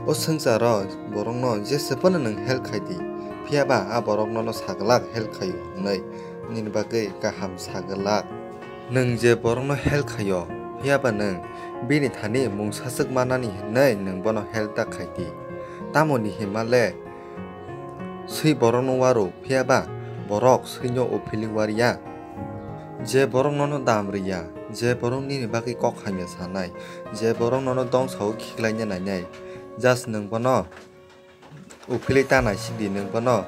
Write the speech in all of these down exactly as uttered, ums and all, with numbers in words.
O swngcharo borokno jesa phano nwng help khai di, phiya ba a borok nono sa glak help khaio hwnwi, nini bagwi kaham sa glak. Nwng je borokno help khaio, phiya ba nwng bini thani mungsa swk manani hwnwi nwng bono help ta khai di. Tamoni hima le swi borokno uaro, phiya ba borok swino uphilwi uar ya. Je borok nono dam rw ya, je borok nini bagwi kok hamya sanai, je borok nono dongsaui khiklaina nainai, just nwng bono uphilwi ta naisik di, nwng bono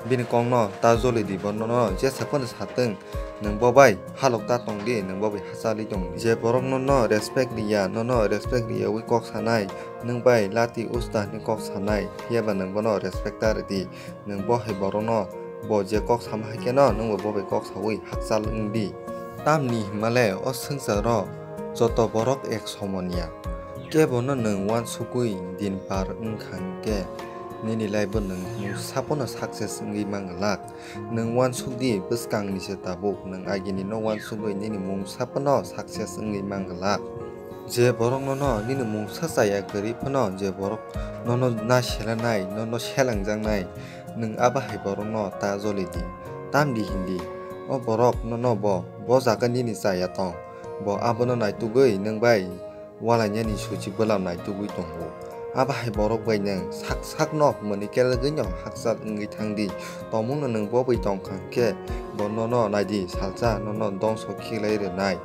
bini kokno ta joli di, bo nono jesa phano sa thung, nwng bo bai halok ta tong di, nwng bo bai hachalwi tong di. Je borok nono respect rw ya, nono respect rw yaui kok sanai, nwng bai lati usta hwnwi kok sanai, phiya ba nwng bono respect ta rw di. Nwng bo hai borokno bo je kok sama hai kheno nwngbo bo bai kok saui hakchal wng di. Tamni hima le o swngcharo joto borok ek somon ya. Kebono nwng uansugui din par wng kha hwnkhe nini life o nwng mungsa phano success wngwi man glak. Nwng uansuk di bwskangni se tabuk, nwng agini no uansugui nini mungsa phano success wngwi man glak. Je borok nono nini mungsa chaya kwrwi phano, je borok nono na selanai, nono selangjaknai, nwng abo hai borokno ta joli di. Tamni hindi, o borok nono bo, bo jaga nini chaya tong, bo abono naitugwi nwng bai walainani suchi bwlam naitugwi tongo. Abo hai borok bai nwng sak sakno mwnwi kelgwino hakchal wngwi thang di. Tongmungno nwng bo bai tong kha hwnkhe bo nono nai di, salsa nono dongso khiklai rwnai.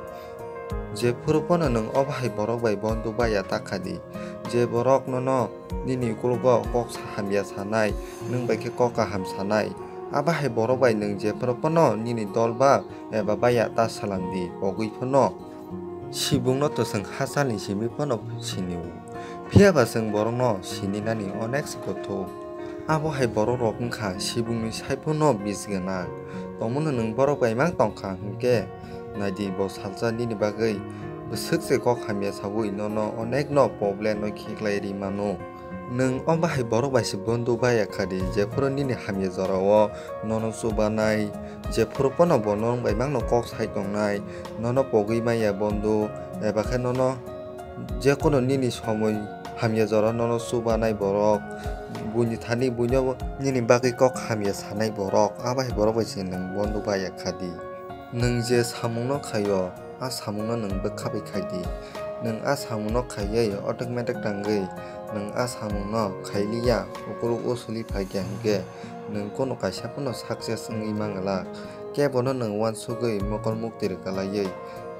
Jephuru phano nwng o bahai borok bai bondo baya ta kha di. Je borok nono nini ukologo kok sa hamya sanai, nwng bai khe kok kaham sanai, a bahai borok bai nwng jephuru phano nini dol ba eba baya ta salam di, pogwi phano. Sibungno to chwng hachalni simi phano sini-o, phiya ba chwng borokno sininani onek se kothok. Abo hai borok rok wngkha sibungni saiphano bis gwnang. Tongmano nwng borok bai mang tongkha hwnkhe, naidi bo salsa nini bagwi bwswk se kok hamya saui nono onekno problem no khiklai ri mano. Nwng o bahai borok bai se bondo baya kha di, jephuru nini hamya jorao nono chubanai, jephuru phano bo norok bai mangno kok sai tongnai, nono pogwi maya bondo, eba khe nono jekono nini somoi hamya jora nono chubanai borok, buini thani buino nini bagwi kok hamya sanai borok, a bahai borok bai se nwng bondo baya kha di. Nwng je samungno khaio, a samungno nwng bwkha bai khai di. Nwng a samungno khaiwi automatic tangwi nwng a samungno khailiya, ukuluk o suli phaikha hwnkhe nwng kono kaisa phano success wngwi manglak. Kebono nwng uansugwi mokol mukti rwkalaiwi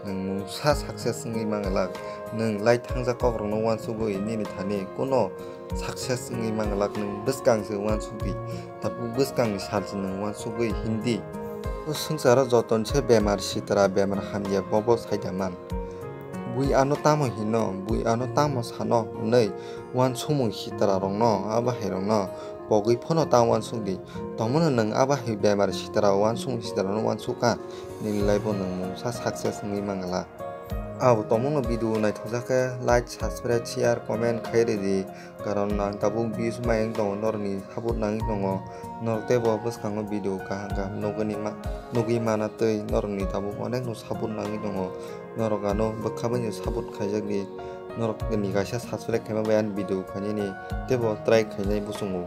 nwng mungsa success wngwi manglak. Nwng lai thangjak kokrokno uansugwi nini thani kono success wngwi manglak, nwng bwskang se uansuk di, tabuk bwskangni sal se nwng uansugwi him di. O swngcharo joton se bemar sitra, bemar hamya, bobo saida man. Bui ano tamo hino, bui ano tamo sano hwnwi uansukmung sitra rokno, a bahai rokno pogwi phano ta uansuk di. Tongmano nwng a bahai bemar sitra, uansukmung sitra rokno uansuk kha, nini life o nwng mungsa success wngwi manglak. Abo tongmano video naithokjak khe like, subscribe, share, comment khai ridi. Karon ang tabuk views mai wng tongo, norokni support nangwi tongo. Norok teibo bwskango video kaham kaham nugwini ma-, nugwi mana twi norokni tabuk onekno support nangwi tongo. Norok ano bwkha bai support khaijak di. Norokni kaisa subscribe khaima bai ani video khainani teibo try khainai bwskango.